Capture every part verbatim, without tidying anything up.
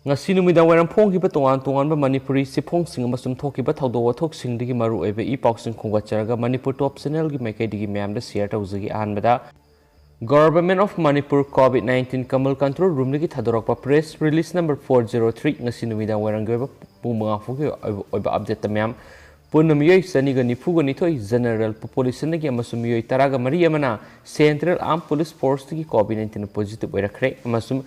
ꯉꯁꯤ ꯅꯨꯃꯤꯗꯥꯡ ꯋꯥꯏꯔꯝ ꯐꯣꯡꯈꯤꯕ ꯇꯣꯉꯥꯟ ꯇꯣꯉꯥꯟꯕ ꯃꯅꯤꯄꯨꯔꯤ ꯆꯦꯐꯣꯡꯁꯤꯡ ꯑꯃꯁꯨꯡ ꯊꯣꯛꯈꯤꯕ ꯊꯧꯗꯣꯛ ꯋꯥꯊꯣꯛꯁꯤꯡꯗꯒꯤ ꯃꯔꯨꯑꯣꯏꯕ ꯏ ꯄꯥꯎꯁꯤꯡ ꯈꯣꯝꯒꯠꯆꯔꯒ ꯃꯅꯤꯄꯨꯔ ꯇꯣꯞ ꯆꯦꯅꯦꯜꯒꯤ ꯃꯥꯏꯀꯩꯗꯒꯤ ꯃꯌꯥꯝꯗ ꯁꯤꯌꯔ ꯇꯧꯖꯒꯦ꯫ ꯑꯍꯥꯟꯕꯗ, Government of Manipur COVID nineteen ꯀꯃꯜ ꯀꯟꯇ꯭ꯔꯣꯜ ꯔꯨꯝꯗꯒꯤ ꯊꯥꯗꯣꯔꯛꯄ press release number four zero three, ꯉꯁꯤ ꯅꯨꯃꯤꯗꯥꯡ ꯋꯥꯏꯔꯝꯒꯤ ꯑꯣꯏꯕ ꯄꯨꯡ ꯃꯉꯥ ꯐꯥꯎꯒꯤ ꯑꯣꯏꯕ, ꯑꯣꯏꯕ ꯑꯞꯗꯦꯠꯇ ꯃꯌꯥꯝ ꯄꯨꯟꯅ ꯃꯤꯑꯣꯏ ꯆꯅꯤꯒ ꯅꯤꯐꯨꯒ ꯅꯤꯊꯣꯏ ꯖꯦꯅꯔꯦꯜ ꯄꯣꯄꯨꯂꯦꯁꯟꯗꯒꯤ ꯑꯃꯁꯨꯡ ꯃꯤꯑꯣꯏ ꯇꯔꯥꯒ ꯃꯔꯤ ꯑꯃꯅ ꯁꯦꯟꯇ꯭ꯔꯦꯜ ꯑꯥꯔꯝ ꯄꯨꯂꯤꯁ ꯐꯣꯔꯁꯇꯒꯤ ꯀꯣꯚꯤꯗ ꯅꯥꯏꯟꯇꯤꯟ ꯄꯣꯖꯤꯇꯤꯚ ꯑꯣꯏꯔꯛꯈ꯭ꯔꯦ ꯑꯃꯁꯨꯡ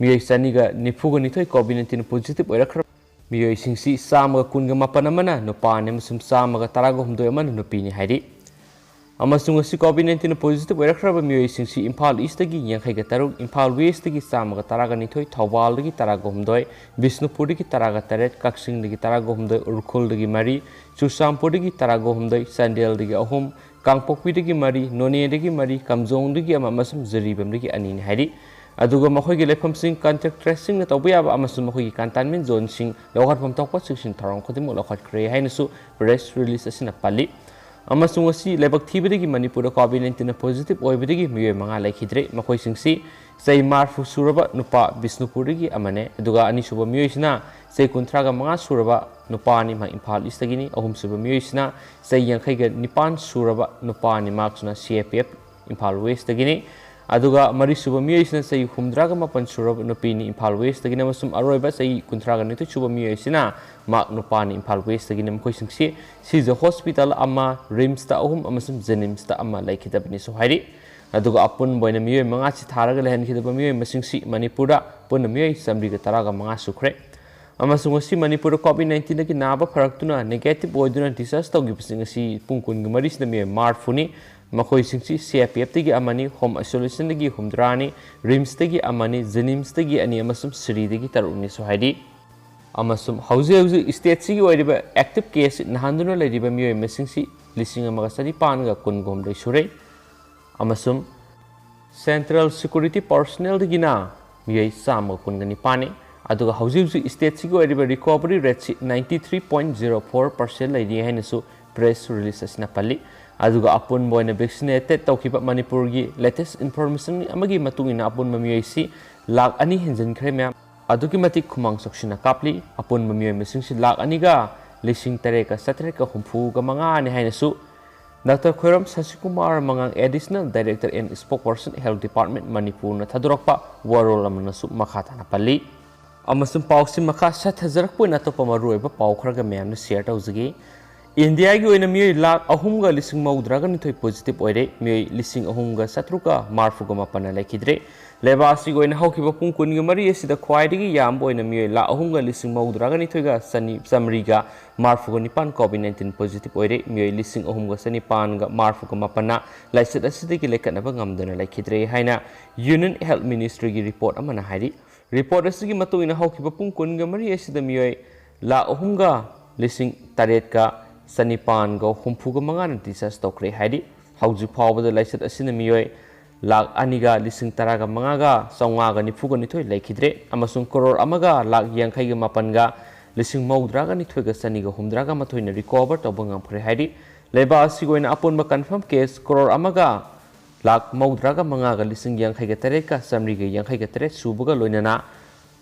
ꯃꯤꯑꯣꯏ ꯆꯅꯤꯒ ꯅꯤꯐꯨꯒ ꯅꯤꯊꯣꯏ ꯀꯣꯚꯤꯗ ꯅꯥꯏꯟꯇꯤꯟ ꯄꯣꯖꯤꯇꯤꯚ ꯑꯣꯏꯔꯛꯈ꯭ꯔꯕ ꯃꯤꯑꯣꯏꯁꯤꯡꯁꯤ ꯆꯥꯝꯃꯒ ꯀꯨꯟꯒ ꯃꯥꯄꯟ ꯑꯃꯅ ꯅꯨꯄꯥꯅꯤ ꯑꯃꯁꯨꯡ ꯆꯥꯝꯃꯒ ꯇꯔꯥꯒ ꯍꯨꯝꯗꯣꯏ ꯑꯃꯅ ꯅꯨꯄꯤꯅꯤ ꯍꯥꯏꯔꯤ꯫ ꯑꯃꯁꯨꯡ ꯉꯁꯤ ꯀꯣꯚꯤꯗ ꯅꯥꯏꯟꯇꯤꯟ ꯄꯣꯖꯤꯇꯤꯚ ꯑꯣꯏꯔꯛꯈ꯭ꯔꯕ ꯃꯤꯑꯣꯏꯁꯤꯡꯁꯤ ꯏꯝꯐꯥꯜ ꯏꯁꯇꯒꯤ ꯌꯥꯡꯈꯩꯒ ꯇꯔꯨꯛ, ꯏꯝꯐꯥꯜ ꯋꯦꯁꯇꯒꯤ ꯆꯥꯝꯃꯒ ꯇꯔꯥꯒ ꯅꯤꯊꯣꯏ, ꯊꯧꯕꯥꯜꯗꯒꯤ ꯇꯔꯥꯒ ꯍꯨꯝꯗꯣꯏ, ꯕꯤꯁꯅꯨꯄꯨꯔꯗꯒꯤ ꯇꯔꯥꯒ ꯇꯔꯦꯠ, ꯀꯛꯆꯤꯡꯗꯒꯤ ꯇꯔꯥꯒ ꯍꯨꯝꯗꯣꯏ, ꯎꯈ꯭ꯔꯨꯜꯗꯒꯤ ꯃꯔꯤ, ꯆꯨꯔꯆꯥꯟꯄꯨꯔꯗꯒꯤ ꯇꯔꯥꯒ ꯍꯨꯝꯗꯣꯏ, ꯆꯥꯟꯗꯦꯜꯗꯒꯤ ꯑꯍꯨꯝ, ꯀꯥꯡꯄꯣꯛꯄꯤꯗꯒꯤ ꯃꯔꯤ, ꯅꯣꯅꯦꯗꯒꯤ ꯃꯔꯤ, ꯀꯥꯝꯖꯣꯡꯗꯒꯤ ꯑꯃ ꯑꯃꯁꯨꯡ ꯖꯤꯔꯤꯕꯥꯝꯗꯒꯤ ꯑꯅꯤꯅꯤ ꯍꯥꯏꯔꯤ꯫ ꯑꯗꯨꯒ ꯃꯈꯣꯏꯒꯤ ꯂꯩꯐꯝꯁꯤꯡ ꯀꯟꯇꯦꯛ ꯇ꯭ꯔꯦꯁꯤꯡꯅ ꯇꯧꯕ ꯌꯥꯕ ꯑꯃꯁꯨꯡ ꯃꯈꯣꯏꯒꯤ ꯀꯟꯇꯦꯟꯃꯦꯟ ꯖꯣꯟꯁꯤꯡ ꯂꯧꯈꯠꯐꯝ ꯊꯣꯛꯄ ꯆꯦꯛꯁꯤꯟ ꯊꯧꯔꯥꯡ ꯈꯨꯗꯤꯡꯃꯛ ꯂꯧꯈꯠꯈ꯭ꯔꯦ ꯍꯥꯏꯅꯁꯨ ꯄ꯭ꯔꯦꯁ ꯔꯤꯂꯤꯁ ꯑꯁꯤꯅ ꯄꯜꯂꯤ꯫ ꯑꯃꯁꯨꯡ ꯉꯁꯤ ꯂꯥꯏꯕꯛ ꯊꯤꯕꯗꯒꯤ ꯃꯅꯤꯄꯨꯔꯗ ꯀꯣꯚꯤꯗ ꯅꯥꯏꯟꯇꯤꯟꯅ ꯄꯣꯖꯤꯇꯤꯚ ꯑꯣꯏꯕꯗꯒꯤ ꯃꯤꯑꯣꯏ ꯃꯉꯥ ꯂꯩꯈꯤꯗ꯭ꯔꯦ꯫ ꯃꯈꯣꯏꯁꯤꯡꯁꯤ ꯆꯍꯤ ꯃꯔꯤꯐꯨ ꯁꯨꯔꯕ ꯅꯨꯄꯥ ꯕꯤꯁꯅꯨꯄꯨꯔꯗꯒꯤ ꯑꯃꯅꯦ, ꯑꯗꯨꯒ ꯑꯅꯤꯁꯨꯕ ꯃꯤꯑꯣꯏꯁꯤꯅ ꯆꯍꯤ ꯀꯨꯟꯊ꯭ꯔꯥꯒ ꯃꯉꯥ ꯁꯨꯔꯕ ꯅꯨꯄꯥꯅꯤ, ꯃꯍꯥꯛ ꯏꯝꯐꯥꯜ ꯏꯁꯇꯒꯤꯅꯤ꯫ ꯑꯍꯨꯝꯁꯨꯕ ꯃꯤꯑꯣꯏꯁꯤꯅ ꯆꯍꯤ ꯌꯥꯡꯈꯩꯒ ꯅꯤꯄꯥꯟ ꯁꯨꯔꯕ ꯅꯨꯄꯥꯅꯤ, ꯃꯍꯥꯛꯁꯤꯅ ꯁꯤ ꯑꯦ ꯄꯤ ꯑꯦꯐ ꯏꯝꯐꯥꯜ ꯋꯦꯁꯇꯒꯤꯅꯤ꯫ ꯑꯗꯨꯒ ꯃꯔꯤꯁꯨꯕ ꯃꯤꯑꯣꯏꯁꯤꯅ ꯆꯍꯤ ꯍꯨꯝꯗ꯭ꯔꯥꯒ ꯃꯥꯄꯟ ꯁꯨꯔꯕ ꯅꯨꯄꯤꯅꯤ, ꯏꯝꯐꯥꯜ ꯋꯦꯁꯇꯒꯤꯅꯤ꯫ ꯑꯃꯁꯨꯡ ꯑꯔꯣꯏꯕ ꯆꯍꯤ ꯀꯨꯟꯊ꯭ꯔꯥꯒ ꯅꯤꯊꯣꯏ ꯁꯨꯕ ꯃꯤꯑꯣꯏ ꯑꯁꯤꯅ ꯃꯍꯥꯛ ꯅꯨꯄꯥꯅꯤ, ꯏꯝꯐꯥꯜ ꯋꯦꯁꯇꯒꯤꯅꯤ꯫ ꯃꯈꯣꯏꯁꯤꯡꯁꯤ ꯁꯤꯖ ꯍꯣꯁꯄꯤꯇꯥꯜ ꯑꯃ, ꯔꯤꯝꯁꯇ ꯑꯍꯨꯝ ꯑꯃꯁꯨꯡ ꯖꯦꯅꯤꯝꯁꯇ ꯑꯃ ꯂꯩꯈꯤꯗꯕꯅꯤꯁꯨ ꯍꯥꯏꯔꯤ꯫ ꯑꯗꯨꯒ ꯑꯄꯨꯟꯕ ꯑꯣꯏꯅ ꯃꯤꯑꯣꯏ ꯃꯉꯥꯁꯤ ꯊꯥꯔꯒ ꯂꯩꯍꯟꯈꯤꯗꯕ ꯃꯤꯑꯣꯏ ꯃꯁꯤꯡꯁꯤ ꯃꯅꯤꯄꯨꯔꯗ ꯄꯨꯟꯅ ꯃꯤꯑꯣꯏ ꯆꯥꯃꯔꯤꯒ ꯇꯔꯥꯒ ꯃꯉꯥ ꯁꯨꯈ꯭ꯔꯦ꯫ ꯑꯃꯁꯨꯡ ꯉꯁꯤ ꯃꯅꯤꯄꯨꯔꯗ ꯀꯣꯚꯤꯗ ꯅꯥꯏꯟꯇꯤꯟꯗꯒꯤ ꯅꯥꯕ ꯐꯔꯛꯇꯨꯅ ꯅꯦꯒꯦꯇꯤꯚ ꯑꯣꯏꯗꯨꯅ ꯗꯤꯁꯆꯥꯔꯖ ꯇꯧꯈꯤꯕꯁꯤꯡ ꯑꯁꯤ ꯄꯨꯡ ꯀꯨꯟꯒ ꯃꯔꯤꯁꯤꯗ ꯃꯤꯑꯣꯏ ꯃꯔꯤꯐꯨꯅꯤ꯫ ꯃꯈꯣꯏꯁꯤꯡꯁꯤ ꯁꯤ ꯑꯥꯏ ꯄꯤ ꯑꯦꯐꯇꯒꯤ ꯑꯃꯅꯤ, ꯍꯣꯝ ꯑꯥꯏꯁꯣꯂꯦꯁꯟꯗꯒꯤ ꯍꯨꯝꯗ꯭ꯔꯥꯅꯤ, ꯔꯤꯝꯁꯇꯒꯤ ꯑꯃꯅꯤ, ꯖꯦꯅꯤꯝꯁꯇꯒꯤ ꯑꯅꯤ ꯑꯃꯁꯨꯡ ꯁꯤꯔꯤꯗꯒꯤ ꯇꯔꯨꯛꯅꯤꯁꯨ ꯍꯥꯏꯔꯤ꯫ ꯑꯃꯁꯨꯡ ꯍꯧꯖꯤꯛ ꯍꯧꯖꯤꯛ ꯁ꯭ꯇꯦꯠꯁꯤꯒꯤ ꯑꯣꯏꯔꯤꯕ ꯑꯦꯛꯇꯤꯚ ꯀꯦꯁ ꯅꯥꯍꯟꯗꯨꯅ ꯂꯩꯔꯤꯕ ꯃꯤꯑꯣꯏ ꯃꯁꯤꯡꯁꯤ ꯂꯤꯁꯤꯡ ꯑꯃꯒ ꯆꯅꯤꯄꯥꯟꯒ ꯀꯨꯟꯒ ꯍꯨꯝꯗꯣꯏ ꯁꯨꯔꯦ꯫ ꯑꯃꯁꯨꯡ ꯁꯦꯟꯇ꯭ꯔꯦꯜ ꯁꯦꯀ꯭ꯌꯨꯔꯤꯇꯤ ꯄꯔꯁꯅꯦꯜꯗꯒꯤꯅ ꯃꯤꯑꯣꯏ ꯆꯥꯝꯃꯒ ꯀꯨꯟꯒ ꯅꯤꯄꯥꯟꯅꯤ꯫ ꯑꯗꯨꯒ ꯍꯧꯖꯤꯛ ꯍꯧꯖꯤꯛ ꯁ꯭ꯇꯦꯠꯁꯤꯒꯤ ꯑꯣꯏꯔꯤꯕ ꯔꯤꯀꯣꯚꯔꯤ ꯔꯦꯠꯁꯤ ninety three point zero four percent ꯂꯩꯔꯤ ꯍꯥꯏꯅꯁꯨ ꯄ꯭ꯔꯦꯁ ꯔꯤꯂꯤꯁ ꯑꯁꯤꯅ ꯄꯜꯂꯤ꯫ ꯑꯗꯨꯒ ꯑꯄꯨꯟꯕ ꯑꯣꯏꯅ ꯚꯦꯛꯁꯤꯅꯦꯇꯦꯗ ꯇꯧꯈꯤꯕ ꯃꯅꯤꯄꯨꯔꯒꯤ ꯂꯦꯇꯦꯁ ꯏꯟꯐꯣꯔꯃꯦꯁꯟ ꯑꯃꯒꯤ ꯃꯇꯨꯡ ꯏꯟꯅ ꯑꯄꯨꯟꯕ ꯃꯤꯑꯣꯏꯁꯤ ꯂꯥꯈ ꯑꯅꯤ ꯍꯦꯟꯖꯤꯟꯈ꯭ꯔꯦ ꯃꯌꯥꯝ꯫ ꯑꯗꯨꯛꯀꯤ ꯃꯇꯤꯛ ꯈꯨꯃꯥꯡ ꯆꯥꯎꯁꯤꯟꯅ ꯀꯥꯞꯂꯤ꯫ ꯑꯄꯨꯟꯕ ꯃꯤꯑꯣꯏ ꯃꯁꯤꯡꯁꯤ ꯂꯥꯈ ꯑꯅꯤꯒ ꯂꯤꯁꯤꯡ ꯇꯔꯦꯠꯀ ꯆꯥꯇ꯭ꯔꯦꯠꯀ ꯍꯨꯝꯐꯨꯒ ꯃꯉꯥꯅꯤ ꯍꯥꯏꯅꯁꯨ doctor ꯈꯣꯏꯔꯝ ꯁꯁꯤꯀꯨꯃꯥꯔ ꯃꯉꯥꯡ, Additional Director and Spokesperson, Health Department, ꯃꯅꯤꯄꯨꯔꯅ ꯊꯥꯗꯣꯔꯛꯄ ꯋꯥꯔꯣꯜ ꯑꯃꯅꯁꯨ ꯃꯈꯥ ꯇꯥꯅ ꯄꯜꯂꯤ꯫ ꯑꯃꯁꯨꯡ ꯄꯥꯎꯁꯤ ꯃꯈꯥ ꯆꯠꯊꯖꯔꯛꯄ ꯑꯣꯏꯅ ꯑꯇꯣꯞꯄ ꯃꯔꯨꯑꯣꯏꯕ ꯄꯥꯎ ꯈꯔꯒ ꯃꯌꯥꯝꯅ share ꯇꯧꯖꯒꯦ꯫ ꯏꯟꯗꯤꯌꯥꯒꯤ ꯑꯣꯏꯅ ꯃꯤꯑꯣꯏ ꯂꯥꯈ ꯑꯍꯨꯝꯒ ꯂꯤꯁꯤꯡ ꯃꯧꯗ꯭ꯔꯥꯒ ꯅꯤꯊꯣꯏ positive ꯑꯣꯏꯔꯦ, ꯃꯤꯑꯣꯏ ꯂꯤꯁꯤꯡ ꯑꯍꯨꯝꯒ ꯆꯥꯇ꯭ꯔꯨꯛꯀ ꯃꯔꯤꯐꯨꯒ ꯃꯥꯄꯟꯅ ꯂꯩꯈꯤꯗ꯭ꯔꯦ꯫ ꯂꯩꯕꯥꯛ ꯑꯁꯤꯒꯤ ꯑꯣꯏꯅ ꯍꯧꯈꯤꯕ ꯄꯨꯡ ꯀꯨꯟꯒ ꯃꯔꯤ ꯑꯁꯤꯗ ꯈ꯭ꯋꯥꯏꯗꯒꯤ ꯌꯥꯝꯕ ꯑꯣꯏꯅ ꯃꯤꯑꯣꯏ ꯂꯥꯈ ꯑꯍꯨꯝꯒ ꯂꯤꯁꯤꯡ ꯃꯧꯗ꯭ꯔꯥꯒ ꯅꯤꯊꯣꯏꯒ ꯆꯅꯤ, ꯆꯥꯃꯔꯤꯒ ꯃꯔꯤꯐꯨꯒ ꯅꯤꯄꯥꯟ COVID nineteen positive ꯑꯣꯏꯔꯦ, ꯃꯤꯑꯣꯏ ꯂꯤꯁꯤꯡ ꯑꯍꯨꯝꯒ ꯆꯅꯤꯄꯥꯟꯒ ꯃꯔꯤꯐꯨꯒ ꯃꯥꯄꯟꯅ ꯂꯥꯏꯆꯠ ꯑꯁꯤꯗꯒꯤ ꯂꯩꯈꯠꯅꯕ ꯉꯝꯗꯅ ꯂꯩꯈꯤꯗ꯭ꯔꯦ ꯍꯥꯏꯅ Union Health Ministryꯒꯤ report ꯑꯃꯅ ꯍꯥꯏꯔꯤ꯫ Report ꯑꯁꯤꯒꯤ ꯃꯇꯨꯡ ꯏꯟꯅ ꯍꯧꯈꯤꯕ ꯄꯨꯡ ꯀꯨꯟꯒ ꯃꯔꯤ ꯑꯁꯤꯗ ꯃꯤꯑꯣꯏ ꯂꯥꯈ ꯑꯍꯨꯝꯒ ꯂꯤꯁꯤꯡ ꯇꯔꯦꯠꯀ ꯆꯅꯤꯄꯥꯟꯒ ꯍꯨꯝꯐꯨꯒ ꯃꯉꯥꯅ discharge ꯇꯧꯈ꯭ꯔꯦ ꯍꯥꯏꯔꯤ꯫ ꯍꯧꯖꯤꯛ ꯐꯥꯎꯕꯗ ꯂꯥꯏꯆꯠ ꯑꯁꯤꯅ ꯃꯤꯑꯣꯏ ꯂꯥꯈ ꯑꯅꯤꯒ ꯂꯤꯁꯤꯡ ꯇꯔꯥꯒ ꯃꯉꯥꯒ ꯆꯥꯝꯃꯉꯥꯒ ꯅꯤꯐꯨꯒ ꯅꯤꯊꯣꯏ ꯂꯩꯈꯤꯗ꯭ꯔꯦ ꯑꯃꯁꯨꯡ ꯀꯔꯣꯔ ꯑꯃꯒ ꯂꯥꯈ ꯌꯥꯡꯈꯩꯒ ꯃꯥꯄꯟꯒ ꯂꯤꯁꯤꯡ ꯃꯧꯗ꯭ꯔꯥꯒ ꯅꯤꯊꯣꯏꯒ ꯆꯅꯤꯒ ꯍꯨꯝꯗ꯭ꯔꯥꯒ ꯃꯥꯊꯣꯏꯅ recover ꯇꯧꯕ ꯉꯝꯈ꯭ꯔꯦ ꯍꯥꯏꯔꯤ꯫ ꯂꯩꯕꯥꯛ ꯑꯁꯤꯒꯤ ꯑꯣꯏꯅ ꯑꯄꯨꯟꯕ confirm case ꯀꯔꯣꯔ ꯑꯃꯒ ꯂꯥꯈ ꯃꯧꯗ꯭ꯔꯥꯒ ꯃꯉꯥꯒ ꯂꯤꯁꯤꯡ ꯌꯥꯡꯈꯩꯒ ꯇꯔꯦꯠꯀ ꯆꯥꯃꯔꯤꯒ ꯌꯥꯡꯈꯩꯒ ꯇꯔꯦꯠ ꯁꯨꯕꯒ ꯂꯣꯏꯅꯅ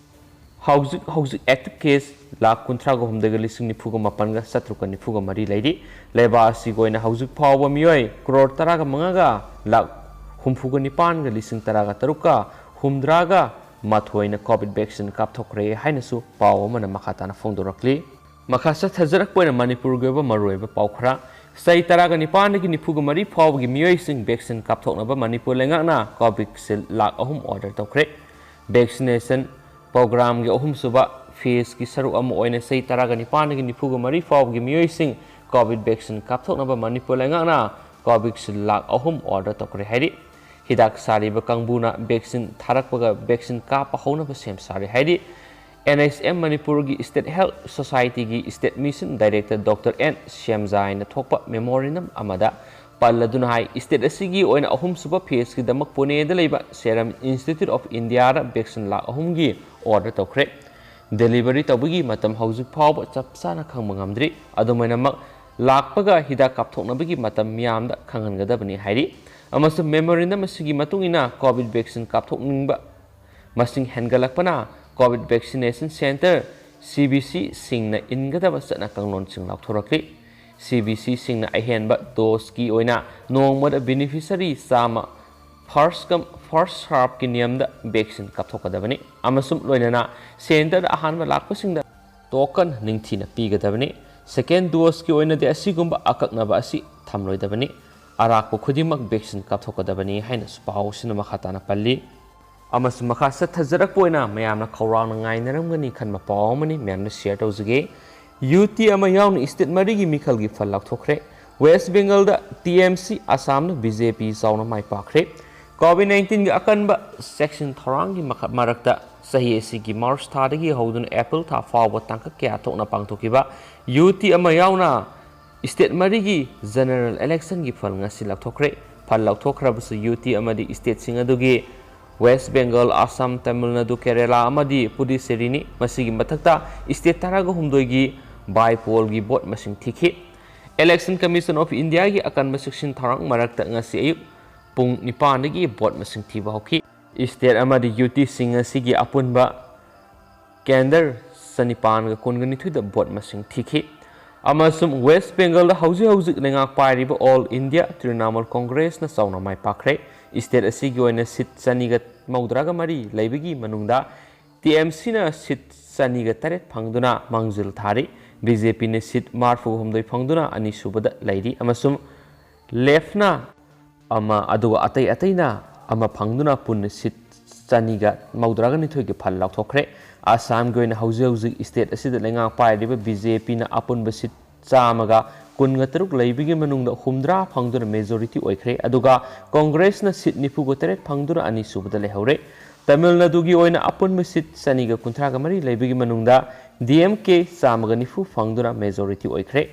ꯍꯧꯖꯤꯛ ꯍꯧꯖꯤꯛ active case ꯂꯥꯈ ꯀꯨꯟꯊ꯭ꯔꯥꯒ ꯍꯨꯝꯗꯣꯏꯒ ꯂꯤꯁꯤꯡ ꯅꯤꯐꯨꯒ ꯃꯥꯄꯟꯒ ꯆꯥꯇ꯭ꯔꯨꯛꯀ ꯅꯤꯐꯨꯒ ꯃꯔꯤ ꯂꯩꯔꯤ꯫ ꯂꯩꯕꯥꯛ ꯑꯁꯤꯒꯤ ꯑꯣꯏꯅ ꯍꯧꯖꯤꯛ ꯐꯥꯎꯕ ꯃꯤꯑꯣꯏ ꯀꯔꯣꯔ ꯇꯔꯥꯒ ꯃꯉꯥꯒ ꯂꯥꯈ ꯍꯨꯝꯐꯨꯒ ꯅꯤꯄꯥꯟꯒ ꯂꯤꯁꯤꯡ ꯇꯔꯥꯒ ꯇꯔꯨꯛꯀ ꯍꯨꯝꯗ꯭ꯔꯥꯒ ꯃꯥꯊꯣꯏꯅ COVID vaccine ꯀꯥꯞꯊꯣꯛꯈ꯭ꯔꯦ ꯍꯥꯏꯅꯁꯨ ꯄꯥꯎ ꯑꯃꯅ ꯃꯈꯥ ꯇꯥꯅ ꯐꯣꯡꯗꯣꯔꯛꯂꯤ꯫ ꯃꯈꯥ ꯆꯠꯊꯖꯔꯛꯄ ꯑꯣꯏꯅ ꯃꯅꯤꯄꯨꯔꯒꯤ ꯑꯣꯏꯕ ꯃꯔꯨꯑꯣꯏꯕ ꯄꯥꯎ ꯈꯔ꯫ ꯆꯍꯤ ꯇꯔꯥꯒ ꯅꯤꯄꯥꯟꯗꯒꯤ ꯅꯤꯐꯨꯒ ꯃꯔꯤ ꯐꯥꯎꯕꯒꯤ ꯃꯤꯑꯣꯏꯁꯤꯡ vaccine ꯀꯥꯞꯊꯣꯛꯅꯕ ꯃꯅꯤꯄꯨꯔ ꯂꯩꯉꯥꯛꯅ Covishield ꯂꯥꯈ ꯑꯍꯨꯝ order ꯇꯧꯈ꯭ꯔꯦ꯫ Vaccination programꯒꯤ ꯑꯍꯨꯝꯁꯨꯕ phaseꯀꯤ ꯁꯔꯨꯛ ꯑꯃ ꯑꯣꯏꯅ ꯆꯍꯤ ꯇꯔꯥꯒ ꯅꯤꯄꯥꯟꯗꯒꯤ ꯅꯤꯐꯨꯒ ꯃꯔꯤ ꯐꯥꯎꯕꯒꯤ ꯃꯤꯑꯣꯏꯁꯤꯡ COVID vaccine ꯀꯥꯞꯊꯣꯛꯅꯕ ꯃꯅꯤꯄꯨꯔ ꯂꯩꯉꯥꯛꯅ Covishield ꯂꯥꯈ ꯑꯍꯨꯝ order ꯇꯧꯈ꯭ꯔꯦ ꯍꯥꯏꯔꯤ꯫ ꯍꯤꯗꯥꯛ ꯁꯥꯔꯤꯕ ꯀꯥꯡꯕꯨꯅ vaccine ꯊꯥꯔꯛꯄꯒ vaccine ꯀꯥꯞꯄ ꯍꯧꯅꯕ ꯁꯦꯝ ꯁꯥꯔꯦ ꯍꯥꯏꯔꯤ꯫ NHM ꯃꯅꯤꯄꯨꯔꯒꯤ State Health Societyꯒꯤ State Mission Director Doctor N ꯁ꯭ꯌꯥꯝꯖꯥꯏꯅ ꯊꯣꯛꯄ memorandum ꯑꯃꯗ ꯄꯜꯂꯗꯨꯅ ꯍꯥꯏ, state ꯑꯁꯤꯒꯤ ꯑꯣꯏꯅ ꯑꯍꯨꯝꯁꯨꯕ phaseꯀꯤꯗꯃꯛ ꯄꯨꯅꯦꯗ ꯂꯩꯕ Serum Institute of Indiaꯗ vaccine lakh ꯑꯍꯨꯝꯒꯤ order ꯇꯧꯈ꯭ꯔꯦ꯫ Delivery ꯇꯧꯕꯒꯤ ꯃꯇꯝ ꯍꯧꯖꯤꯛ ꯐꯥꯎꯕ ꯆꯞ ꯆꯥꯅ ꯈꯪꯕ ꯉꯝꯗ꯭ꯔꯤ꯫ ꯑꯗꯨꯃꯥꯏꯅꯃꯛ ꯂꯥꯛꯄꯒ ꯍꯤꯗꯥꯛ ꯀꯥꯞꯊꯣꯛꯅꯕꯒꯤ ꯃꯇꯝ ꯃꯤꯌꯥꯝꯗ ꯈꯪꯍꯟꯒꯗꯕꯅꯤ ꯍꯥꯏꯔꯤ꯫ ꯑꯃꯁꯨꯡ memorandum ꯑꯁꯤꯒꯤ ꯃꯇꯨꯡ ꯏꯟꯅ COVID vaccine ꯀꯥꯞꯊꯣꯛꯅꯤꯡꯕ ꯃꯁꯤꯡ ꯍꯦꯟꯒꯠꯂꯛꯄꯅ COVID vaccination centre, C V ꯁꯤꯁꯤꯡꯅ ꯏꯟꯒꯗꯕ ꯆꯠꯅ ꯀꯥꯡꯂꯣꯟꯁꯤꯡ ꯂꯥꯎꯊꯣꯔꯛꯂꯤ꯫ ꯁꯤ ꯚꯤ ꯁꯤꯁꯤꯡꯅ ꯑꯍꯦꯟꯕ ꯗꯣꯁꯀꯤ ꯑꯣꯏꯅ ꯅꯣꯡꯃꯗ ꯕꯦꯅꯤꯐꯤꯁꯔꯤ ꯆꯥꯝꯃ ꯐꯥꯔꯁ ꯀꯝ ꯐꯥꯔꯁ ꯁꯥꯔꯞꯀꯤ ꯅꯤꯌꯝꯗ ꯚꯦꯛꯁꯤꯟ ꯀꯥꯞꯊꯣꯛꯀꯗꯕꯅꯤ ꯑꯃꯁꯨꯡ ꯂꯣꯏꯅꯅ ꯁꯦꯟꯇꯔꯗ ꯑꯍꯥꯟꯕ ꯂꯥꯛꯄꯁꯤꯡꯗ ꯇꯣꯀꯟ ꯅꯤꯡꯊꯤꯅ ꯄꯤꯒꯗꯕꯅꯤ꯫ ꯁꯦꯀꯦꯟ ꯗꯣꯁꯀꯤ ꯑꯣꯏꯅꯗꯤ ꯑꯁꯤꯒꯨꯝꯕ ꯑꯀꯛꯅꯕ ꯑꯁꯤ ꯊꯝꯂꯣꯏꯗꯕꯅꯤ꯫ ꯑꯔꯥꯛꯄ ꯈꯨꯗꯤꯡꯃꯛ ꯚꯦꯛꯁꯤꯟ ꯀꯥꯞꯊꯣꯛꯀꯗꯕꯅꯤ ꯍꯥꯏꯅꯁꯨ ꯄꯥꯎꯁꯤꯅ ꯃꯈꯥ ꯇꯥꯅ ꯄꯜꯂꯤ꯫ ꯑꯃꯁꯨꯡ ꯃꯈꯥ ꯆꯠꯊꯖꯔꯛꯄ ꯑꯣꯏꯅ ꯃꯌꯥꯝꯅ ꯈꯧꯔꯥꯡꯅ ꯉꯥꯏꯅꯔꯝꯒꯅꯤ ꯈꯟꯕ ꯄꯥꯎ ꯑꯃꯅꯤ, ꯃꯌꯥꯝꯅ ꯁꯤꯌꯔ ꯇꯧꯖꯒꯦ꯫ ꯌꯨ ꯇꯤ ꯑꯃ ꯌꯥꯎꯅ ꯁ꯭ꯇꯦꯠ ꯃꯔꯤꯒꯤ ꯃꯤꯈꯜꯒꯤ ꯐꯜ ꯂꯥꯎꯊꯣꯛꯈ꯭ꯔꯦ꯫ ꯋꯦꯁ ꯕꯦꯡꯒꯜꯗ ꯇꯤ ꯑꯦꯝ ꯁꯤ, ꯑꯁꯥꯝꯅ ꯕꯤ ꯖꯦ ꯄꯤ ꯆꯥꯎꯅ ꯃꯥꯏ ꯄꯥꯛꯈ꯭ꯔꯦ꯫ ꯀꯣꯚꯤꯗ ꯅꯥꯏꯟꯇꯤꯟꯒꯤ ꯑꯀꯟꯕ ꯆꯦꯛꯁꯤꯟ ꯊꯧꯔꯥꯡꯒꯤ ꯃꯈ-, ꯃꯔꯛꯇ ꯆꯍꯤ ꯑꯁꯤꯒꯤ ꯃꯥꯔꯆ ꯊꯥꯗꯒꯤ ꯍꯧꯗꯨꯅ ꯑꯦꯄ꯭ꯔꯤꯜ ꯊꯥ ꯐꯥꯎꯕ ꯇꯥꯡꯀꯛ ꯀꯌꯥ ꯊꯣꯛꯅ ꯄꯥꯡꯊꯣꯛꯈꯤꯕ ꯌꯨ ꯇꯤ ꯑꯃ ꯌꯥꯎꯅ ꯁ꯭ꯇꯦꯠ ꯃꯔꯤꯒꯤ ꯖꯦꯅꯔꯦꯜ ꯏꯂꯦꯛꯁꯟꯒꯤ ꯐꯜ ꯉꯁꯤ ꯂꯥꯎꯊꯣꯛꯈ꯭ꯔꯦ꯫ ꯐꯜ ꯂꯥꯎꯊꯣꯛꯈ꯭ꯔꯕꯁꯨ ꯌꯨ ꯇꯤ ꯑꯃꯗꯤ ꯁ꯭ꯇꯦꯠꯁꯤꯡ ꯑꯗꯨꯒꯤ ꯋꯦꯁ ꯕꯦꯡꯒꯜ, ꯑꯁꯥꯝ, ꯇꯥꯃꯤꯜ ꯅꯥꯗꯨ, ꯀꯦꯔꯦꯂꯥ ꯑꯃꯗꯤ ꯄꯨꯗꯨꯆꯦꯔꯤꯅꯤ꯫ ꯃꯁꯤꯒꯤ ꯃꯊꯛꯇ ꯁ꯭ꯇꯦꯠ ꯇꯔꯥꯒ ꯍꯨꯝꯗꯣꯏꯒꯤ ꯕꯥꯏ ꯄꯣꯜꯒꯤ ꯚꯣꯠ ꯃꯁꯤꯡ ꯊꯤꯈꯤ꯫ ꯏꯂꯦꯛꯁꯟ ꯀꯃꯤꯁꯟ ꯑꯣꯐ ꯏꯟꯗꯤꯌꯥꯒꯤ ꯑꯀꯟꯕ ꯆꯦꯛꯁꯤꯟ ꯊꯧꯔꯥꯡ ꯃꯔꯛꯇ ꯉꯁꯤ ꯑꯌꯨꯛ ꯄꯨꯡ ꯅꯤꯄꯥꯟꯗꯒꯤ ꯚꯣꯠ ꯃꯁꯤꯡ ꯊꯤꯕ ꯍꯧꯈꯤ꯫ ꯁ꯭ꯇꯦꯠ ꯑꯃꯗꯤ ꯌꯨ ꯇꯤꯁꯤꯡ ꯑꯁꯤꯒꯤ ꯑꯄꯨꯟꯕ ꯀꯦꯟꯗꯔ ꯆꯅꯤꯄꯥꯟꯒ ꯀꯨꯟꯒ ꯅꯤꯊꯣꯏꯗ ꯚꯣꯠ ꯃꯁꯤꯡ ꯊꯤꯈꯤ꯫ ꯑꯃꯁꯨꯡ ꯋꯦꯁ ꯕꯦꯡꯒꯜꯗ ꯍꯧꯖꯤꯛ ꯍꯧꯖꯤꯛ ꯂꯩꯉꯥꯛ ꯄꯥꯏꯔꯤꯕ ꯑꯣꯜ ꯏꯟꯗꯤꯌꯥ ꯇ꯭ꯔꯤꯅꯥꯃꯨꯜ ꯀꯣꯡꯒ꯭ꯔꯦꯁꯅ ꯆꯥꯎꯅ ꯃꯥꯏ ꯄꯥꯛꯈ꯭ꯔꯦ꯫ ꯁ꯭ꯇꯦꯠ ꯑꯁꯤꯒꯤ ꯑꯣꯏꯅ ꯁꯤꯠ ꯆꯅꯤꯒ ꯃꯧꯗ꯭ꯔꯥꯒ ꯃꯔꯤ ꯂꯩꯕꯒꯤ ꯃꯅꯨꯡꯗ ꯇꯤ ꯑꯦꯝ ꯁꯤꯅ ꯁꯤꯠ ꯆꯅꯤꯒ ꯇꯔꯦꯠ ꯐꯪꯗꯨꯅ ꯃꯥꯡꯖꯤꯜ ꯊꯥꯔꯤ꯫ ꯕꯤ ꯖꯦ ꯄꯤꯅ ꯁꯤꯠ ꯃꯔꯤꯐꯨ ꯍꯨꯝꯗꯣꯏ ꯐꯪꯗꯨꯅ ꯑꯅꯤꯁꯨꯕꯗ ꯂꯩꯔꯤ ꯑꯃꯁꯨꯡ ꯂꯦꯐꯅ ꯑꯃ, ꯑꯗꯨꯒ ꯑꯇꯩ ꯑꯇꯩꯅ ꯑꯃ ꯐꯪꯗꯨꯅ ꯄꯨꯟꯅ ꯁꯤꯠ ꯆꯅꯤꯒ ꯃꯧꯗ꯭ꯔꯥꯒ ꯅꯤꯊꯣꯏꯒꯤ ꯐꯜ ꯂꯥꯎꯊꯣꯛꯈ꯭ꯔꯦ꯫ ꯑꯁꯥꯝꯒꯤ ꯑꯣꯏꯅ ꯍꯧꯖꯤꯛ ꯍꯧꯖꯤꯛ ꯁ꯭ꯇꯦꯠ ꯑꯁꯤꯗ ꯂꯩꯉꯥꯛ ꯄꯥꯏꯔꯤꯕ ꯕꯤ ꯖꯦ ꯄꯤꯅ ꯑꯄꯨꯟꯕ ꯁꯤꯠ ꯆꯥꯝꯃꯒ ꯀꯨꯟꯒ ꯇꯔꯨꯛ ꯂꯩꯕꯒꯤ ꯃꯅꯨꯡꯗ ꯍꯨꯝꯗ꯭ꯔꯥ ꯐꯪꯗꯨꯅ ꯃꯦꯖꯣꯔꯤꯇꯤ ꯑꯣꯏꯈ꯭ꯔꯦ꯫ ꯑꯗꯨꯒ ꯀꯣꯡꯒ꯭ꯔꯦꯁꯅ ꯁꯤꯠ ꯅꯤꯐꯨꯒ ꯇꯔꯦꯠ ꯐꯪꯗꯨꯅ ꯑꯅꯤꯁꯨꯕꯗ ꯂꯩꯍꯧꯔꯦ꯫ ꯇꯥꯃꯤꯜ ꯅꯥꯗꯨꯒꯤ ꯑꯣꯏꯅ ꯑꯄꯨꯟꯕ ꯁꯤꯠ ꯆꯅꯤꯒ ꯀꯨꯟꯊ꯭ꯔꯥꯒ ꯃꯔꯤ ꯂꯩꯕꯒꯤ ꯃꯅꯨꯡꯗ ꯗꯤ ꯑꯦꯝ ꯀꯦ ꯆꯥꯝꯃꯒ ꯅꯤꯐꯨ ꯐꯪꯗꯨꯅ ꯃꯦꯖꯣꯔꯤꯇꯤ ꯑꯣꯏꯈ꯭ꯔꯦ꯫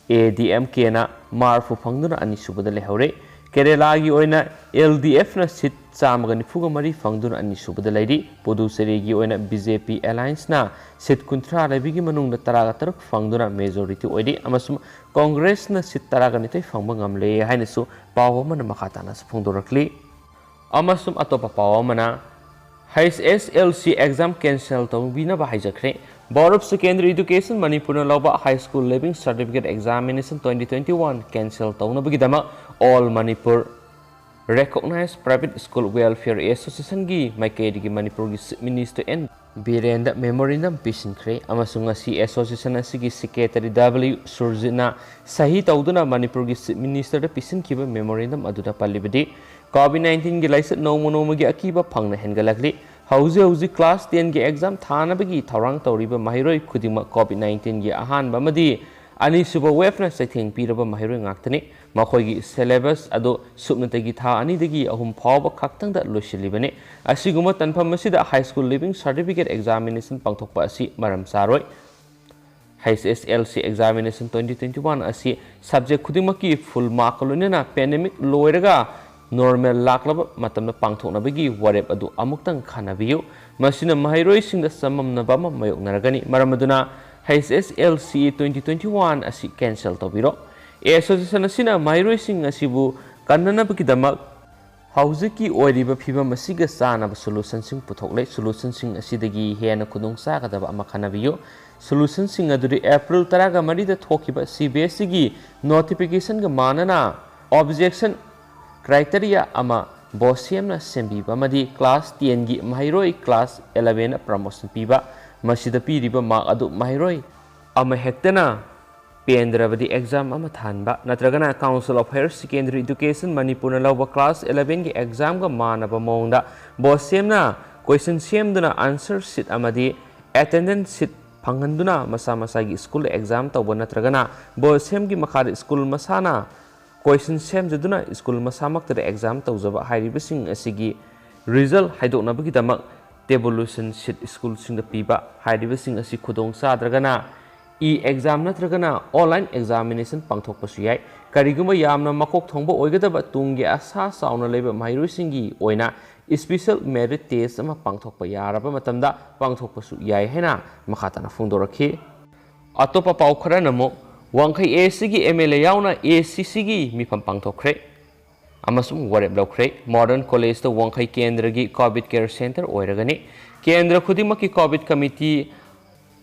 ꯑꯦ ꯗꯤ ꯑꯦꯝ ꯀꯦꯅ ꯃꯔꯤꯐꯨ ꯐꯪꯗꯨꯅ ꯑꯅꯤꯁꯨꯕꯗ ꯂꯩꯍꯧꯔꯦ꯫ ꯀꯦꯔꯦꯂꯥꯒꯤ ꯑꯣꯏꯅ ꯑꯦꯜ ꯗꯤ ꯑꯦꯐꯅ ꯁꯤꯠ ꯆꯥꯝꯃꯒ ꯅꯤꯐꯨꯒ ꯃꯔꯤ ꯐꯪꯗꯨꯅ ꯑꯅꯤꯁꯨꯕꯗ ꯂꯩꯔꯤ꯫ ꯄꯨꯗꯨꯆꯦꯔꯤꯒꯤ ꯑꯣꯏꯅ ꯕꯤ ꯖꯦ ꯄꯤ ꯑꯦꯂꯥꯏꯟꯁꯅ ꯁꯤꯠ ꯀꯨꯟꯊ꯭ꯔꯥ ꯂꯩꯕꯒꯤ ꯃꯅꯨꯡꯗ ꯇꯔꯥꯒ ꯇꯔꯨꯛ ꯐꯪꯗꯨꯅ ꯃꯦꯖꯣꯔꯤꯇꯤ ꯑꯣꯏꯔꯤ ꯑꯃꯁꯨꯡ ꯀꯣꯡꯒ꯭ꯔꯦꯁꯅ ꯁꯤꯠ ꯇꯔꯥꯒ ꯅꯤꯊꯣꯏ ꯐꯪꯕ ꯉꯝꯂꯦ ꯍꯥꯏꯅꯁꯨ ꯄꯥꯎ ꯑꯃꯅ ꯃꯈꯥ ꯇꯥꯅꯁꯨ ꯐꯣꯡꯗꯣꯔꯛꯂꯤ꯫ ꯑꯃꯁꯨꯡ ꯑꯇꯣꯞꯄ ꯄꯥꯎ ꯑꯃꯅ, H S L C exam cancel ꯇꯧꯕꯤꯅꯕ ꯍꯥꯏꯖꯈ꯭ꯔꯦ꯫ Board of Secondary Education ꯃꯅꯤꯄꯨꯔꯅ ꯂꯧꯕ High School Leaving Certificate Examination twenty twenty one cancel ꯇꯧꯅꯕꯒꯤꯗꯃꯛ All Manipur Recognized Private School Welfare Association ꯒꯤ ꯃꯥꯏꯀꯩꯗꯒꯤ ꯃꯅꯤꯄꯨꯔꯒꯤ Chief Minister N ꯕꯤꯔꯦꯟꯗ memorandum ꯄꯤꯁꯤꯟꯈ꯭ꯔꯦ ꯑꯃꯁꯨꯡ ꯉꯁꯤ association ꯑꯁꯤꯒꯤ secretary W ꯁꯨꯔꯖꯤꯠꯅ ꯁꯍꯤ ꯇꯧꯗꯨꯅ ꯃꯅꯤꯄꯨꯔꯒꯤ Chief Minister ꯗ ꯄꯤꯁꯤꯟꯈꯤꯕ memorandum ꯑꯗꯨꯗ ꯄꯜꯂꯤꯕꯗꯤ, COVID nineteen ꯒꯤ ꯂꯥꯏꯆꯠ ꯅꯣꯡꯃ ꯅꯣꯡꯃꯒꯤ ꯑꯀꯤꯕ ꯐꯪꯅ ꯍꯦꯟꯒꯠꯂꯛꯂꯤ꯫ ꯍꯧꯖꯤꯛ ꯍꯧꯖꯤꯛ class ten ꯒꯤ exam ꯊꯥꯅꯕꯒꯤ ꯊꯧꯔꯥꯡ ꯇꯧꯔꯤꯕ ꯃꯍꯩꯔꯣꯏ ꯈꯨꯗꯤꯡꯃꯛ COVID nineteen ꯒꯤ ꯑꯍꯥꯟꯕ ꯑꯃꯗꯤ ꯑꯅꯤꯁꯨꯕ wave ꯅ ꯆꯩꯊꯦꯡ ꯄꯤꯔꯕ ꯃꯍꯩꯔꯣꯏ ꯉꯥꯛꯇꯅꯤ꯫ ꯃꯈꯣꯏꯒꯤ syllabus ꯑꯗꯨ ꯁꯨꯞꯅꯇꯒꯤ ꯊꯥ ꯑꯅꯤꯗꯒꯤ ꯑꯍꯨꯝ ꯐꯥꯎꯕ ꯈꯛꯇꯪꯗ ꯂꯣꯏꯁꯤꯜꯂꯤꯕꯅꯤ꯫ ꯑꯁꯤꯒꯨꯝꯕ ꯇꯥꯟꯐꯝ ꯑꯁꯤꯗ High School Leaving Certificate Examination ꯄꯥꯡꯊꯣꯛꯄ ꯑꯁꯤ ꯃꯔꯝ ꯆꯥꯔꯣꯏ꯫ H S L C examination twenty twenty one ꯑꯁꯤ subject ꯈꯨꯗꯤꯡꯃꯛꯀꯤ full mark ꯀ ꯂꯣꯏꯅꯅ pandemic ꯂꯣꯏꯔꯒ normal ꯂꯥꯛꯂꯕ ꯃꯇꯝꯗ ꯄꯥꯡꯊꯣꯛꯅꯕꯒꯤ ꯋꯥꯔꯦꯞ ꯑꯗꯨ ꯑꯃꯨꯛꯇꯪ ꯈꯟꯅꯕꯤꯌꯨ꯫ ꯃꯁꯤꯅ ꯃꯍꯩꯔꯣꯏꯁꯤꯡꯗ ꯆꯃꯝꯅꯕ ꯑꯃ ꯃꯥꯌꯣꯛꯅꯔꯒꯅꯤ꯫ ꯃꯔꯝ ꯑꯗꯨꯅ H S L C twenty twenty one ꯑꯁꯤ cancel ꯇꯧꯕꯤꯔꯣ꯫ Association ꯑꯁꯤꯅ ꯃꯍꯩꯔꯣꯏꯁꯤꯡ ꯑꯁꯤꯕꯨ ꯀꯟꯅꯅꯕꯒꯤꯗꯃꯛ ꯍꯧꯖꯤꯛꯀꯤ ꯑꯣꯏꯔꯤꯕ ꯐꯤꯕꯝ ꯑꯁꯤꯒ ꯆꯥꯟꯅꯕ solution ꯁꯤꯡ ꯄꯨꯊꯣꯛꯂꯦ꯫ Solution ꯁꯤꯡ ꯑꯁꯤꯗꯒꯤ ꯍꯦꯟꯅ ꯈꯨꯗꯣꯡ ꯆꯥꯒꯗꯕ ꯑꯃ ꯈꯟꯅꯕꯤꯌꯨ꯫ Solution ꯁꯤꯡ ꯑꯗꯨꯗꯤ April ꯇꯔꯥꯒ ꯃꯔꯤꯗ ꯊꯣꯛꯈꯤꯕ C B S E ꯒꯤ notification ꯒ ꯃꯥꯟꯅꯅ objection criteria ꯑꯃ BOSEM ꯅ ꯁꯦꯝꯕꯤꯕ ꯑꯃꯗꯤ class ten ꯒꯤ ꯃꯍꯩꯔꯣꯏ class eleven ꯗ promotion ꯄꯤꯕ꯫ ꯃꯁꯤꯗ ꯄꯤꯔꯤꯕ mark ꯑꯗꯨ ꯃꯍꯩꯔꯣꯏ ꯑꯃꯍꯦꯛꯇꯅ ꯄꯦꯟꯗ꯭ꯔꯕꯗꯤ exam ꯑꯃ ꯊꯥꯍꯟꯕ ꯅꯠꯇ꯭ꯔꯒꯅ Council of Higher Secondary Education ꯃꯅꯤꯄꯨꯔꯅ ꯂꯧꯕ class eleven ꯒꯤ exam ꯒ ꯃꯥꯟꯅꯕ ꯃꯑꯣꯡꯗ BOSEM ꯅ question ꯁꯦꯝꯗꯨꯅ answer sheet ꯑꯃꯗꯤ attendance sheet ꯐꯪꯍꯟꯗꯨꯅ ꯃꯁꯥ ꯃꯁꯥꯒꯤ school exam ꯇꯧꯕ ꯅꯠꯇ꯭ꯔꯒꯅ BOSEM ꯒꯤ ꯃꯈꯥꯗ school ꯃꯁꯥꯅ question ꯁꯦꯝꯖꯗꯨꯅ school ꯃꯁꯥꯃꯛꯇꯗ exam ꯇꯧꯖꯕ ꯍꯥꯏꯔꯤꯕꯁꯤꯡ ꯑꯁꯤꯒꯤ result ꯍꯥꯏꯗꯣꯛꯅꯕꯒꯤꯗꯃꯛ tabulation sheet school ꯁꯤꯡꯗ ꯄꯤꯕ ꯍꯥꯏꯔꯤꯕꯁꯤꯡ ꯑꯁꯤ ꯈꯨꯗꯣꯡ ꯆꯥꯗ꯭ꯔꯒꯅ e-exam ꯅꯠꯇ꯭ꯔꯒꯅ online examination ꯄꯥꯡꯊꯣꯛꯄꯁꯨ ꯌꯥꯏ꯫ ꯀꯔꯤꯒꯨꯝꯕ ꯌꯥꯝꯅ ꯃꯀꯣꯛ ꯊꯣꯡꯕ ꯑꯣꯏꯒꯗꯕ ꯇꯨꯡꯒꯤ ꯑꯁꯥ ꯆꯥꯎꯅ ꯂꯩꯕ ꯃꯍꯩꯔꯣꯏꯁꯤꯡꯒꯤ ꯑꯣꯏꯅ special merit test ꯑꯃ ꯄꯥꯡꯊꯣꯛꯄ ꯌꯥꯔꯕ ꯃꯇꯝꯗ ꯄꯥꯡꯊꯣꯛꯄꯁꯨ ꯌꯥꯏ ꯍꯥꯏꯅ ꯃꯈꯥ ꯇꯥꯅ ꯐꯣꯡꯗꯣꯔꯛꯈꯤ꯫ ꯑꯇꯣꯞꯄ ꯄꯥꯎ ꯈꯔꯅ ꯑꯃꯨꯛ ꯋꯥꯡꯈꯩ A C ꯒꯤ M L A ꯌꯥꯎꯅ A C C ꯒꯤ ꯃꯤꯐꯝ ꯄꯥꯡꯊꯣꯛꯈ꯭ꯔꯦ꯫ ꯑꯃꯁꯨꯡ ꯋꯥꯔꯦꯞ ꯂꯧꯈ꯭ꯔꯦ꯫ ꯃꯣꯗꯔꯟ ꯀꯣꯂꯦꯖꯇ ꯋꯥꯡꯈꯩ ꯀꯦꯟꯗ꯭ꯔꯒꯤ ꯀꯣꯚꯤꯗ ꯀꯦꯌꯔ ꯁꯦꯟꯇꯔ ꯑꯣꯏꯔꯒꯅꯤ꯫ ꯀꯦꯟꯗ꯭ꯔ ꯈꯨꯗꯤꯡꯃꯛꯀꯤ ꯀꯣꯚꯤꯗ ꯀꯃꯤꯇꯤ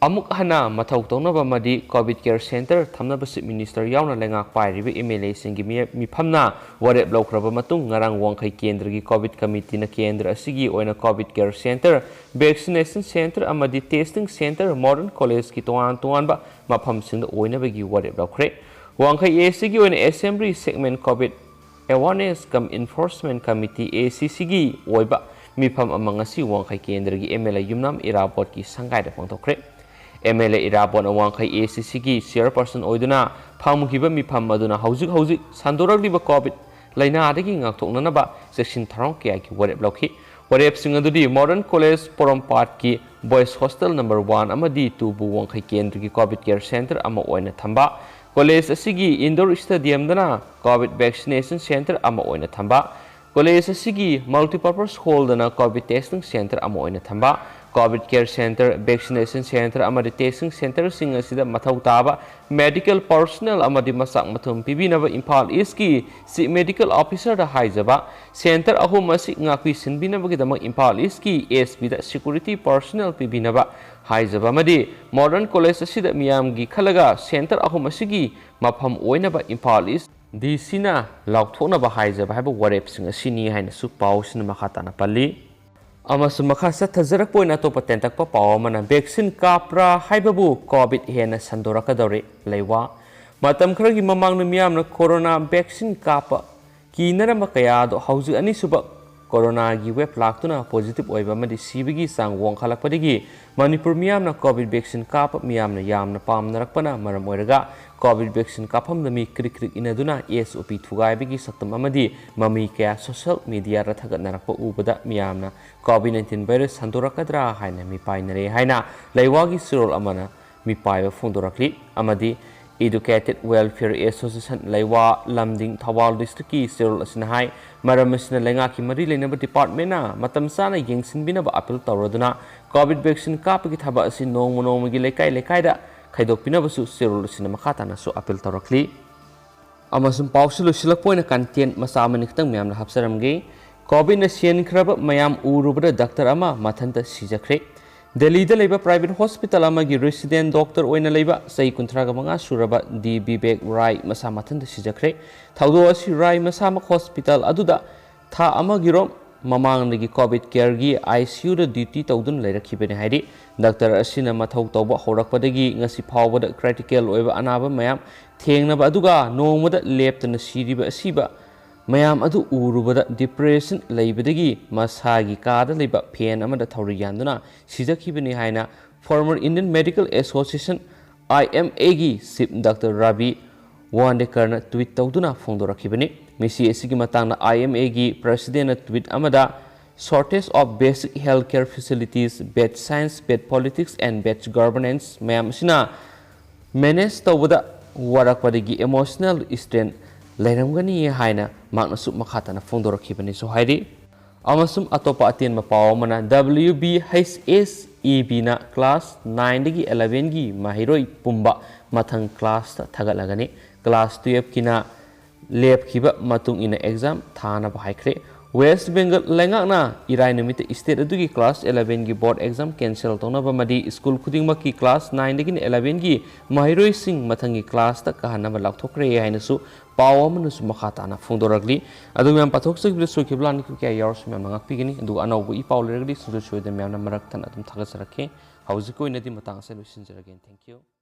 ꯑꯃꯨꯛ ꯍꯟꯅ ꯃꯊꯧ ꯇꯧꯅꯕ ꯑꯃꯗꯤ ꯀꯣꯚꯤꯗ ꯀꯦꯌꯔ ꯁꯦꯟꯇꯔ ꯊꯝꯅꯕ ꯆꯤꯐ ꯃꯤꯅꯤꯁꯇꯔ ꯌꯥꯎꯅ ꯂꯩꯉꯥꯛ ꯄꯥꯏꯔꯤꯕ ꯑꯦꯝ ꯑꯦꯜ ꯑꯦꯁꯤꯡꯒꯤ ꯃꯤ-, ꯃꯤꯐꯝꯅ ꯋꯥꯔꯦꯞ ꯂꯧꯈ꯭ꯔꯕ ꯃꯇꯨꯡ, ꯉꯔꯥꯡ ꯋꯥꯡꯈꯩ ꯀꯦꯟꯗ꯭ꯔꯒꯤ ꯀꯣꯚꯤꯗ ꯀꯃꯤꯇꯤꯅ ꯀꯦꯟꯗ꯭ꯔ ꯑꯁꯤꯒꯤ ꯑꯣꯏꯅ COVID care centre, vaccination centre ꯑꯃꯗꯤ ꯇꯦꯁꯇꯤꯡ ꯁꯦꯟꯇꯔ ꯃꯣꯗꯔꯟ ꯀꯣꯂꯦꯖꯀꯤ ꯇꯣꯉꯥꯟ ꯇꯣꯉꯥꯟꯕ ꯃꯐꯝꯁꯤꯡꯗ ꯑꯣꯏꯅꯕꯒꯤ ꯋꯥꯔꯦꯞ ꯂꯧꯈ꯭ꯔꯦ꯫ ꯋꯥꯡꯈꯩ ꯑꯦꯁꯤꯒꯤ ꯑꯣꯏꯅ assembly segment COVID awareness cum enforcement committee, A C ꯁꯤꯒꯤ ꯑꯣꯏꯕ ꯃꯤꯐꯝ ꯑꯃ ꯉꯁꯤ ꯋꯥꯡꯈꯩ ꯀꯦꯟꯗ꯭ꯔꯒꯤ ꯑꯦꯝ ꯑꯦꯜ ꯑꯦ ꯌꯨꯝꯅꯥꯝ ꯏꯔꯥꯕꯣꯠꯀꯤ ꯁꯪꯒꯥꯏꯗ ꯄꯥꯡꯊꯣꯛꯈ꯭ꯔꯦ꯫ ꯑꯦꯝ ꯑꯦꯜ ꯑꯦ ꯏꯔꯥꯕꯣꯠꯅ ꯋꯥꯡꯈꯩ ꯑꯦ ꯁꯤ ꯁꯤꯒꯤ ꯆꯤꯌꯔꯄꯔꯁꯟ ꯑꯣꯏꯗꯨꯅ ꯐꯝꯈꯤꯕ ꯃꯤꯐꯝ ꯑꯗꯨꯅ ꯍꯧꯖꯤꯛ ꯍꯧꯖꯤꯛ ꯁꯟꯗꯣꯔꯛꯂꯤꯕ ꯀꯣꯚꯤꯗ ꯂꯥꯏꯅꯥꯗꯒꯤ ꯉꯥꯛꯊꯣꯛꯅꯅꯕ ꯆꯦꯛꯁꯤꯟ ꯊꯧꯔꯥꯡ ꯀꯌꯥꯒꯤ ꯋꯥꯔꯦꯞ ꯂꯧꯈꯤ꯫ ꯋꯥꯔꯦꯞꯁꯤꯡ ꯑꯗꯨꯗꯤ ꯃꯣꯗꯔꯟ ꯀꯣꯂꯦꯖ ꯄꯣꯔꯣꯝꯄꯥꯠꯀꯤ ꯕꯣꯏꯁ ꯍꯣꯁꯇꯦꯜ ꯅꯝꯕꯔ ꯋꯥꯟ ꯑꯃꯗꯤ ꯇꯨꯕꯨ ꯋꯥꯡꯈꯩ ꯀꯦꯟꯗ꯭ꯔꯒꯤ ꯀꯣꯚꯤꯗ ꯀꯦꯌꯔ ꯁꯦꯟꯇꯔ ꯑꯃ ꯑꯣꯏꯅ ꯊꯝꯕ, ꯀꯣꯂꯦꯖ ꯑꯁꯤꯒꯤ ꯏꯟꯗꯣꯔ ꯁ꯭ꯇꯦꯗꯤꯌꯝꯗꯅ ꯀꯣꯚꯤꯗ ꯚꯦꯛꯁꯤꯅꯦꯁꯟ ꯁꯦꯟꯇꯔ ꯑꯃ ꯑꯣꯏꯅ ꯊꯝꯕ, ꯀꯣꯂꯦꯖ ꯑꯁꯤꯒꯤ ꯃꯜꯇꯤꯄꯔꯄꯁ ꯍꯣꯜꯗꯅ ꯀꯣꯚꯤꯗ ꯇꯦꯁꯇꯤꯡ ꯁꯦꯟꯇꯔ ꯑꯃ ꯑꯣꯏꯅ ꯊꯝꯕ, COVID care centre, vaccination centre ꯑꯃꯗꯤ ꯇꯦꯁꯇꯤꯡ ꯁꯦꯟꯇꯔꯁꯤꯡ ꯑꯁꯤꯗ ꯃꯊꯧ ꯇꯥꯕ ꯃꯦꯗꯤꯀꯦꯜ ꯄꯔꯁꯣꯅꯦꯜ ꯑꯃꯗꯤ ꯃꯆꯥꯛ ꯃꯊꯨꯝ ꯄꯤꯕꯤꯅꯕ ꯏꯝꯐꯥꯜ ꯏꯁꯀꯤ ꯆꯤꯐ ꯃꯦꯗꯤꯀꯦꯜ ꯑꯣꯐꯤꯁꯔꯗ ꯍꯥꯏꯖꯕ, ꯁꯦꯟꯇꯔ ꯑꯍꯨꯝ ꯑꯁꯤ ꯉꯥꯛꯄꯤ ꯁꯦꯟꯕꯤꯅꯕꯒꯤꯗꯃꯛ ꯏꯝꯐꯥꯜ ꯏꯁꯀꯤ ꯑꯦꯁ ꯄꯤꯗ ꯁꯦꯀ꯭ꯌꯨꯔꯤꯇꯤ ꯄꯔꯁꯣꯅꯦꯜ ꯄꯤꯕꯤꯅꯕ ꯍꯥꯏꯖꯕ ꯑꯃꯗꯤ ꯃꯣꯗꯔꯟ ꯀꯣꯂꯦꯖ ꯑꯁꯤꯗ ꯃꯤꯌꯥꯝꯒꯤ ꯈꯜꯂꯒ ꯁꯦꯟꯇꯔ ꯑꯍꯨꯝ ꯑꯁꯤꯒꯤ ꯃꯐꯝ ꯑꯣꯏꯅꯕ ꯏꯝꯐꯥꯜ ꯏꯁ ꯗꯤ ꯁꯤꯅ ꯂꯥꯎꯊꯣꯛꯅꯕ ꯍꯥꯏꯖꯕ ꯍꯥꯏꯕ ꯋꯥꯔꯦꯞꯁꯤꯡ ꯑꯁꯤꯅꯤ ꯍꯥꯏꯅꯁꯨ ꯄꯥꯎꯁꯤꯅ ꯃꯈꯥ ꯇꯥꯅ ꯄꯜꯂꯤ꯫ ꯑꯃꯁꯨꯡ ꯃꯈꯥ ꯆꯠꯊꯖꯔꯛꯄ ꯑꯣꯏꯅ ꯑꯇꯣꯞꯄ ꯇꯦꯟꯇꯛꯄ ꯄꯥꯎ ꯑꯃꯅ, ꯚꯦꯛꯁꯤꯟ ꯀꯥꯞꯄ꯭ꯔꯥ ꯍꯥꯏꯕꯕꯨ ꯀꯣꯚꯤꯗ ꯍꯦꯟꯅ ꯁꯟꯗꯣꯔꯛꯀꯗꯧꯔꯦ꯫ ꯂꯩꯋꯥ꯫ ꯃꯇꯝ ꯈꯔꯒꯤ ꯃꯃꯥꯡꯗ ꯃꯤꯌꯥꯝꯅ ꯀꯣꯔꯣꯅꯥ ꯚꯦꯛꯁꯤꯟ ꯀꯥꯞꯄ ꯀꯤꯅꯔꯝꯕ ꯀꯌꯥ ꯑꯗꯨ ꯍꯧꯖꯤꯛ ꯑꯅꯤꯁꯨꯕ ꯀꯣꯔꯣꯅꯥꯒꯤ ꯋꯦꯕ ꯂꯥꯛꯇꯨꯅ ꯄꯣꯖꯤꯇꯤꯚ ꯑꯣꯏꯕ ꯑꯃꯗꯤ ꯁꯤꯕꯒꯤ ꯆꯥꯡ ꯋꯥꯡꯈꯠꯂꯛꯄꯗꯒꯤ ꯃꯅꯤꯄꯨꯔ ꯃꯤꯌꯥꯝꯅ ꯀꯣꯚꯤꯗ ꯚꯦꯛꯁꯤꯟ ꯀꯥꯞꯄ ꯃꯤꯌꯥꯝꯅ ꯌꯥꯝꯅ ꯄꯥꯝꯅꯔꯛꯄꯅ ꯃꯔꯝ ꯑꯣꯏꯔꯒ ꯀꯣꯚꯤꯗ ꯚꯦꯛꯁꯤꯟ ꯀꯥꯞꯐꯝꯗ ꯃꯤ ꯀ꯭ꯔꯤꯛ ꯀ꯭ꯔꯤꯛ ꯏꯟꯅꯗꯨꯅ ꯑꯦꯁ ꯑꯣ ꯄꯤ ꯊꯨꯒꯥꯏꯕꯒꯤ ꯁꯛꯇꯝ ꯑꯃꯗꯤ ꯃꯃꯤ ꯀꯌꯥ ꯁꯣꯁꯤꯌꯦꯜ ꯃꯤꯗꯤꯌꯥꯗ ꯊꯥꯒꯠꯅꯔꯛꯄ ꯎꯕꯗ ꯃꯤꯌꯥꯝꯅ ꯀꯣꯚꯤꯗ ꯅꯥꯏꯟꯇꯤꯟ ꯚꯥꯏꯔꯁ ꯁꯟꯗꯣꯔꯛꯀꯗ꯭ꯔꯥ ꯍꯥꯏꯅ ꯃꯤꯄꯥꯏꯅꯔꯦ ꯍꯥꯏꯅ ꯂꯩꯋꯥꯒꯤ ꯆꯦꯔꯣꯜ ꯑꯃꯅ ꯃꯤꯄꯥꯏꯕ ꯐꯣꯡꯗꯣꯔꯛꯂꯤ꯫ ꯑꯃꯗꯤ Educated Welfare Association ꯂꯩꯋꯥ ꯂꯝꯗꯤꯡ ꯊꯧꯕꯥꯜ ꯗꯤꯁꯇ꯭ꯔꯤꯛꯀꯤ ꯆꯦꯔꯣꯜ ꯑꯁꯤꯅ ꯍꯥꯏ, ꯃꯔꯝ ꯑꯁꯤꯅ ꯂꯩꯉꯥꯛꯀꯤ ꯃꯔꯤ ꯂꯩꯅꯕ ꯗꯤꯄꯥꯔꯠꯃꯦꯟꯅ ꯃꯇꯝ ꯆꯥꯅ ꯌꯦꯡꯁꯤꯟꯕꯤꯅꯕ ꯑꯥꯄꯤꯜ ꯇꯧꯔꯗꯨꯅ ꯀꯣꯚꯤꯗ ꯚꯦꯛꯁꯤꯟ ꯀꯥꯞꯄꯒꯤ ꯊꯕꯛ ꯑꯁꯤ ꯅꯣꯡꯃ ꯅꯣꯡꯃꯒꯤ ꯂꯩꯀꯥꯏ ꯂꯩꯀꯥꯏꯗ ꯈꯥꯏꯗꯣꯛꯄꯤꯅꯕꯁꯨ ꯆꯦꯔꯣꯜ ꯑꯁꯤꯅ ꯃꯈꯥ ꯇꯥꯅꯁꯨ ꯑꯥꯄꯤꯜ ꯇꯧꯔꯛꯂꯤ꯫ ꯑꯃꯁꯨꯡ ꯄꯥꯎꯁꯤ ꯂꯣꯏꯁꯤꯜꯂꯛꯄ ꯑꯣꯏꯅ content ꯃꯆꯥ ꯑꯃꯅꯤ ꯈꯛꯇꯪ ꯃꯌꯥꯝꯅ ꯍꯥꯞꯆꯔꯝꯒꯦ꯫ ꯀꯣꯚꯤꯗꯅ ꯁꯤꯍꯟꯈ꯭ꯔꯕ ꯃꯌꯥꯝ ꯎꯔꯨꯕꯗ ꯗꯥꯛꯇꯔ ꯑꯃ ꯃꯊꯟꯇ ꯁꯤꯖꯈ꯭ꯔꯦ꯫ ꯗꯦꯜꯂꯤꯗ ꯂꯩꯕ private hospital ꯑꯃꯒꯤ resident doctor ꯑꯣꯏꯅ ꯂꯩꯕ ꯆꯍꯤ ꯀꯨꯟꯊ꯭ꯔꯥꯒ ꯃꯉꯥ ꯁꯨꯔꯕ ꯗꯤ ꯕꯤꯕꯦꯛ ꯔꯥꯏ ꯃꯁꯥ ꯃꯊꯟꯇ ꯁꯤꯖꯈ꯭ꯔꯦ꯫ ꯊꯧꯗꯣꯛ ꯑꯁꯤ ꯔꯥꯏ ꯃꯁꯥꯃꯛ hospital ꯑꯗꯨꯗ ꯊꯥ ꯑꯃꯒꯤꯔꯣꯝ ꯃꯃꯥꯡꯗꯒꯤ COVID careꯒꯤ ICUꯗ duty ꯇꯧꯗꯨꯅ ꯂꯩꯔꯛꯈꯤꯕꯅꯤ ꯍꯥꯏꯔꯤ꯫ ꯗꯥꯛꯇꯔ ꯑꯁꯤꯅ ꯃꯊꯧ ꯇꯧꯕ ꯍꯧꯔꯛꯄꯗꯒꯤ ꯉꯁꯤ ꯐꯥꯎꯕꯗ critical ꯑꯣꯏꯕ ꯑꯅꯥꯕ ꯃꯌꯥꯝ ꯊꯦꯡꯅꯕ ꯑꯗꯨꯒ ꯅꯣꯡꯃꯗ ꯂꯦꯞꯇꯅ ꯁꯤꯔꯤꯕ ꯑꯁꯤꯕ ꯃꯌꯥꯝ ꯑꯗꯨ ꯎꯔꯨꯕꯗ depression ꯂꯩꯕꯗꯒꯤ ꯃꯁꯥꯒꯤ ꯀꯥꯗ ꯂꯩꯕ fan ꯑꯃꯗ ꯊꯧꯔꯤ ꯌꯥꯟꯗꯨꯅ ꯁꯤꯖꯈꯤꯕꯅꯤ ꯍꯥꯏꯅ former Indian Medical Association, IMAꯒꯤ chief ꯗꯥꯛꯇꯔ ꯔꯥꯕꯤ ꯋꯥꯟꯗꯦꯀꯔꯅ tweet ꯇꯧꯗꯨꯅ ꯐꯣꯡꯗꯣꯔꯛꯈꯤꯕꯅꯤ꯫ ꯃꯤꯁꯤ ꯑꯁꯤꯒꯤ ꯃꯇꯥꯡꯗ IMAꯒꯤ presidentꯅ tweet ꯑꯃꯗ, "Shortage of basic healthcare facilities, bad science, bad politics and bad governance ꯃꯌꯥꯝ ꯑꯁꯤꯅ manage ꯇꯧꯕꯗ ꯋꯥꯔꯛꯄꯗꯒꯤ emotional strain ꯂꯩꯔꯝꯒꯅꯤ" ꯍꯥꯏꯅ ꯃꯍꯥꯛꯅꯁꯨ ꯃꯈꯥ ꯇꯥꯅ ꯐꯣꯡꯗꯣꯔꯛꯈꯤꯕꯅꯤꯁꯨ ꯍꯥꯏꯔꯤ꯫ ꯑꯃꯁꯨꯡ ꯑꯇꯣꯞꯄ ꯑꯇꯦꯟꯕ ꯄꯥꯎ ꯑꯃꯅ, WBHSEBꯅ class nineꯗꯒꯤ elevenꯒꯤ ꯃꯍꯩꯔꯣꯏ ꯄꯨꯝꯕ ꯃꯊꯪ classꯇ ꯊꯥꯒꯠꯂꯒꯅꯤ꯫ Class twelveꯀꯤꯅ ꯂꯦꯞꯈꯤꯕ ꯃꯇꯨꯡ ꯏꯟꯅ exam ꯊꯥꯅꯕ ꯍꯥꯏꯈ꯭ꯔꯦ꯫ West Bengal ꯂꯩꯉꯥꯛꯅ ꯏꯔꯥꯏ ꯅꯨꯃꯤꯠꯇ state ꯑꯗꯨꯒꯤ class elevenꯒꯤ board exam cancel ꯇꯧꯅꯕ ꯑꯃꯗꯤ school ꯈꯨꯗꯤꯡꯃꯛꯀꯤ class nineꯗꯒꯤꯅ elevenꯒꯤ ꯃꯍꯩꯔꯣꯏꯁꯤꯡ ꯃꯊꯪꯒꯤ classꯇ ꯀꯥꯍꯟꯅꯕ ꯂꯥꯎꯊꯣꯛꯈ꯭ꯔꯦ ꯍꯥꯏꯅꯁꯨ ꯄꯥꯎ ꯑꯃꯅꯁꯨ ꯃꯈꯥ ꯇꯥꯅ ꯐꯣꯡꯗꯣꯔꯛꯂꯤ꯫ ꯑꯗꯨ ꯃꯌꯥꯝ ꯄꯥꯊꯣꯛꯆꯈꯤꯕꯗ ꯁꯣꯏꯈꯤꯕ ꯂꯥꯟꯈꯤꯕ ꯀꯌꯥ ꯌꯥꯎꯔꯁꯨ ꯃꯌꯥꯝꯅ ꯉꯥꯛꯄꯤꯒꯅꯤ꯫ ꯑꯗꯨꯒ ꯑꯅꯧꯕ ꯏ ꯄꯥꯎ ꯂꯩꯔꯒꯗꯤ ꯁꯨꯡꯁꯣꯏ ꯁꯣꯏꯗꯅ ꯃꯌꯥꯝꯅ ꯃꯔꯛ ꯊꯠꯅ ꯑꯗꯨꯝ ꯊꯥꯒꯠꯆꯔꯛꯀꯦ꯫ ꯍꯧꯖꯤꯛꯀꯤ ꯑꯣꯏꯅꯗꯤ ꯃꯇꯥꯡ ꯑꯁꯤꯗ ꯂꯣꯏꯁꯤꯟꯖꯔꯒꯦ꯫ Thank you꯫